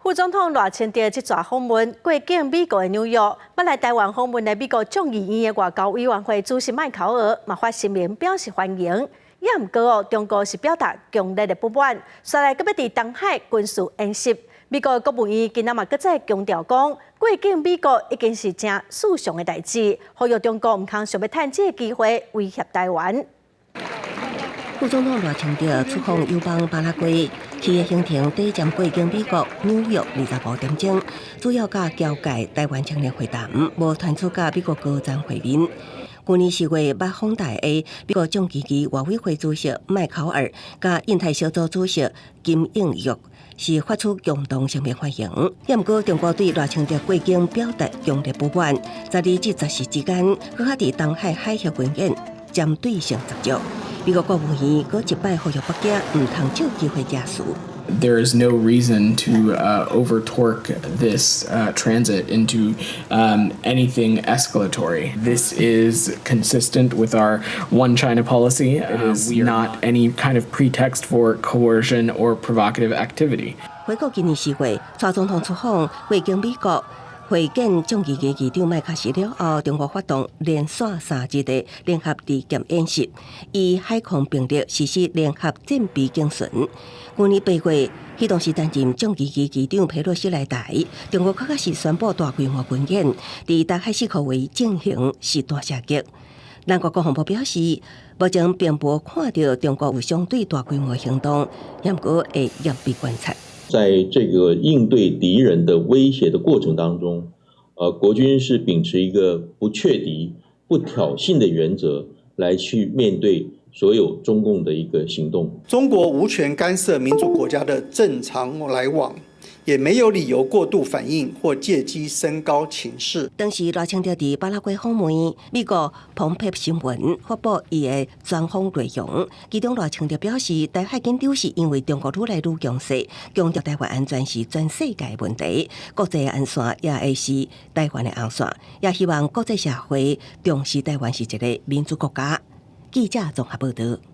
副總統賴清德這逝訪問過境美國的紐約，捌來台灣訪問的美國眾議院的外交委員會主席麥考爾嘛發聲明表示歡迎。也毋過哦，中國是表達強烈的不滿，紲來閣欲佇東海軍事演習。美國國務院今仔嘛閣再強調講，過境美國已經是誠尋常的代誌，呼籲中國毋通想欲趁這個機會威脅台灣。副總統賴清德出訪友邦巴拉圭，去的行程短暫過境美國紐約25點鐘，主要佮僑界台灣青年會談，無傳出佮美國高層會面。去年4月捌訪台的美國眾議院外委會主席麥考爾，佮印太小組主席金應旭是發出共同聲明歡迎。也毋過中國對賴清德過境表達強烈不滿，12至14之間，閣較佇東海海峽軍演，針對性十足。美國國務院閣一擺呼籲北京毋通藉機會惹事。 There is no reason to over-torque this transit into anything escalatory. This is consistent with our One China policy. It is not any kind of pretext for coercion or provocative activity. 回顧今年4月，蔡總統出訪過境美國，會見眾議院議長麥卡錫了後，中國發動連續3日的聯合利劍演習，以海空兵力實施聯合戰備警巡。去年8月，彼當時擔任眾議院議長佩洛西來台，中國確實是宣布大規模軍演，佇台海四箍圍進行實彈射擊。南韓國防部表示，目前並無看著中國有相對大規模行動，毋過會嚴密觀察。在這個應對敵人的威脅的過程當中，國軍是秉持一個不怯敵、不挑釁的原則來去面對所有中共的一個行動。中國無權干涉民主國家的正常來往，也沒有理由過度反應或借機升高情勢。當時賴清德佇巴拉圭訪問，美國彭博新聞發布伊的專訪內容，其中賴清德表示，台海緊張是因為中國愈來愈強勢，強調台灣安全是全世界問題，國際紅線也會是台灣的紅線，也希望國際社會重視台灣是一個民主國家。記者綜合報道。